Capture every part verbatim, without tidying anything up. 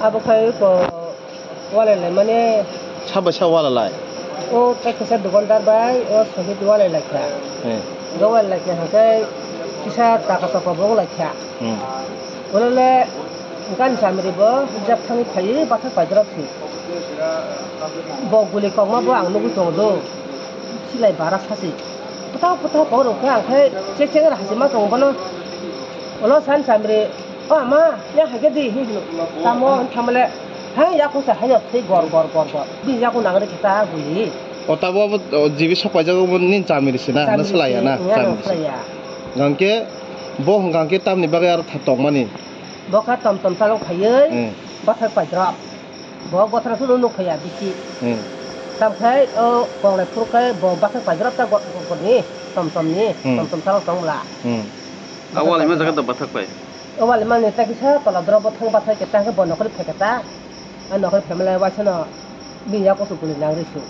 Abo khai ko walai lai mane. Sabo sa walai lai? O tei kisa dukandar bai o sohit walai lai kha. Hmm. Ro walai lai kha hwnkhe kisa taka toko bo wng lai kha. Hmm. Walai le gani samri bo jak thani phai bathak paidrop si. Bo guli kokma bo ang nugwi tongo do. Silai bara sasi. Pwtao pwtao kok rok khe ang khai chek chek ra hachima tongo bono. Ulo san samri. O ama, ya hai khe di, hin hino. Tamo, hin thamale, hai yakung sa, hai thwi gor, gor, gor, gor. Bini yakung nang rikhe ta guli. O tabo abo, o, jibi sok paijak obo nini chamiri se na, na salai ya na, chamiri se. Hwnkhe, bo hwnkha khe tamni bagwi aro tha tongmani. Bo kha tom tom chalok phaiwi, hmm, bathak paidrop. Bo bothra sulu nuk phaiya bisi. Hmm. Tamkhai, o, konglai phuru khai bo bathak paidrop ta go-, go-, goni, tom tom ni, hmm, tom tom chalok tong bwla. Hmm. A wal ima jaga da bathak pai. O wal ima ni ta kisa tola drop bo thang bathai khe ta khe bo nokri phai khe ta. A nokri phaimale waisa no bini yak kusu guli nang ri su.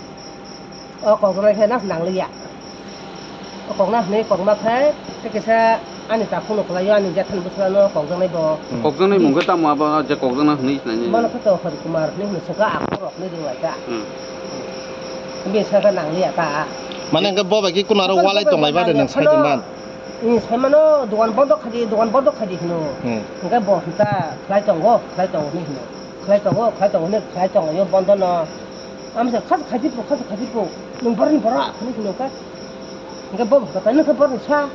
O kok jora khe nas nang liya. O kok na hwnwi kok ma khe ta kisa ani takhuk no kwlai o ani jathan bwsla no kok jaknai bo. Hmm. Kok jaknai mung khe tamo abo je kok jakna hwnwi sinai ni. Bono khe to Hari Kumar hwnwi hwnwi swkha akhor rok ni ring lai kha. Hmm. Bini sakha nang liya ta. Mane hwnkhe bo bai khe kuno aro walai tong lai ba de nang sai tong ban. Ni saimano dogan bondo khaidi, dogan bondo khaidi hino. Hmm. Hingke bo hinta khlai tongo, khlai tongo hinwi hino. Khlai tongo, khlai tongo hinwi khlai tongo yo bondo no. Amsa khas khaidi po, khas khaidi po. Nung borok ni borok hinwi hino khe. Hingke bo hinta nung khe borok ni sa.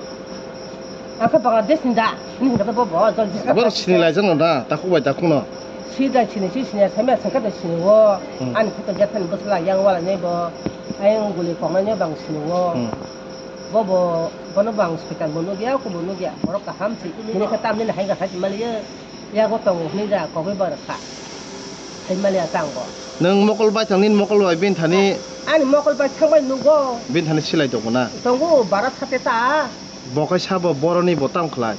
Ang khe Bangladesh ni da hinwi hingke bo bo jol jis. Borok sini lai jano da, takhuk bai takhuk no. Si da sini si sini saimya sangka da sini wo. Hmm. Ani khe to jathan bwsla yang wala nai bo. Ayang guli kok nai bang sini wo. Hmm. Bo bo, bono bo ang soitan bo nukya, kung bo nukya, borok kaham se. Bini khe tamni hai kha sai maliya. Yago tongo hwnwi ja kogwi ba rwkha. Sai maliya tang bo. Nwng mokol bai thang nini mokol bai bini thani. Ani mokol bai thang bai nugo. Bini thani silai tongo na? Tongo bara thate ta. Bo kaisa bo boroni bo tang khlai.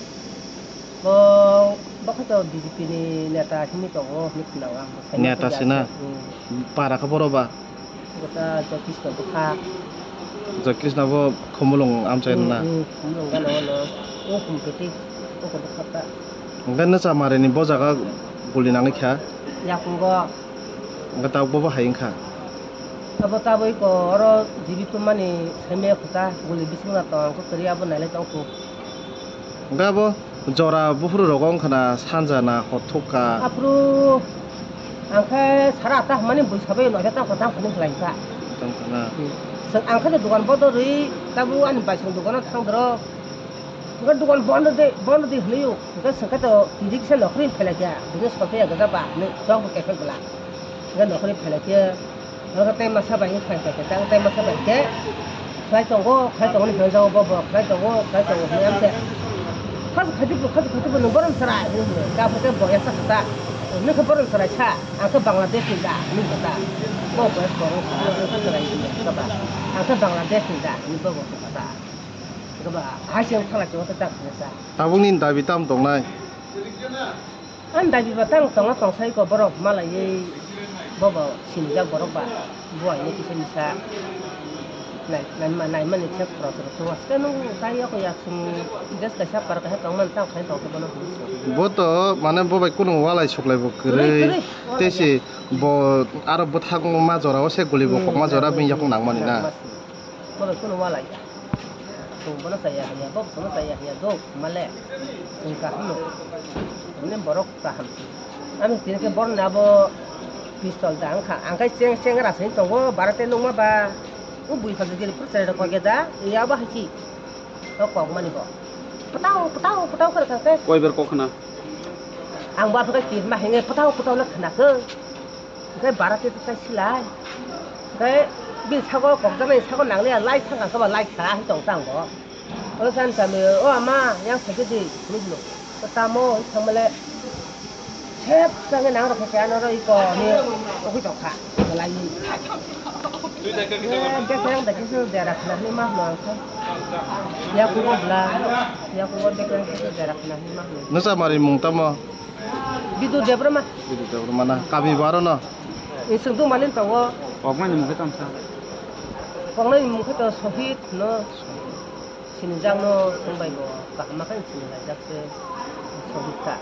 Bo, bo khe to B J P ni neta hwnwi tongo hwnwi khna ang bo. Neta se na? Hmm. Para khe boro ba? Kota Joy Krishna bwkha. Joy Krishna bo Khumulwng amchai na? Hmm, hmm, Khumulwng gana o no. O Khumtwtwi, o kota kha ta. Hwnkhe Nwcha Mari ni bo jaga guli nangwi kha? Yakungo. Hwnkhe tabuk bo bo hai wngkha? Abo tabuk ko oro jibi tumani saimaya kho ta, guli bisingo na tong ang khe kwrwi abo nailai tong kho. Hwnkhe abo jora buphuru rogo wngkha na sanja na hor thuk kha? Aphuru ang khe sara atta hwnmani bui sabai noida tang kha tang kha hinwi khlai kha. Tang kha na? Hmm. Swk ang khe dogan bondo rwi tabuk ani baisong dogano thang doro. Hwnkhe dogan bondo de, bondo de hwnwi o. Hwnkhe swngkhe to twi kisa nokhorwi phailai kha. Buino sopaiya gwja ba hinwi chwk bo kephek bwla. Hwnkhe nokhorwi phailai khe. Oro tei masa bai wng phai khe, tei masa bai khe khlai tongo, khlai tongo ni hwnwi jago bo, bo khlai tongo, khlai tongo hwnwi ang khe, "Khaju khajibo, khaju khajibo, nwng borom chwrai," hwnwi hwnwi. Khe abo khe bo yasa kha ta, "Nwng khe borom chwrai sa, ang khe Bangladesh ni da," hwnwi kha ta. Bo bo borom chwrai, "Ang khe Bangladesh ni da," hwnwi bo bo kha ta. Khe ba hai se wng thangla chwng khe ta kha sa. Tabukni dabi tamo tongnai? Ani dabi ba tang tongo, tong sai ko borok malaiwi bobo sinijak borok ba buai ni kisa misa. Nai, naima, naimani khe khoroksa rok thung. Aske nwng tai yako ya chwng des kaisa par kaisa tongmani tang khai tongkhe bono hwnwi song. Bo to mane bo bai kunu walai suklai bo kwrwi. Kwrwi, kwrwi. Tei se bo aro bwthakma jora o se guli bo Hmm, kokma jora hmm, bini yakung hmm, nangmani na. Nangma se. Bo bai kunu walai ya. Chwng bono chaya hinya, bo bono chaya hinya, do male. Chwng kaham no. Mane borok kaham se. Ani tini khe borok ni abo pistol da wngkha. Ang khe cheng, chengra se tongo, bara tei nukma ba. O bui phalsa giri phuru chwrai rok kok ya da, ya ba hai si. O kok mani bo. Pwtao, pwtao, pwtao khe rwkha khe. Koi ber kok khna? Ang bo aphuru khe tirma hinge pwtao, pwtao le khna khe. Hwnkhe bara tei tai silai. Hwnkhe bini sago kokjaknai sago nangliya lai thangkha khe ba lai kha hai tong ta ang bo. O san kami, o ama, yang phaikhe di, hinwi hino. O tamo, hinwi thangmale, sep changwi nang rwkha khe, ano rw iko, hinwi, ugwi tongkha, kwlaiwi. Eh, bekereng da kisa dera khna hinwi ma hino ang khe. Yakubo bwla, yakubo bekereng kisa dera khna hinwi ma hino. Nwsa mari mung tamo? Bidu Debbarma. Bidu Debbarma na, kami bo aro no? Iswk duma ni tongo. Koknai ni mung khe tamo sa? Koknai ni mung khe to Sohit no. Sinijakno chwng bai bo kaham ma khe sinilaijak se Sohit ta.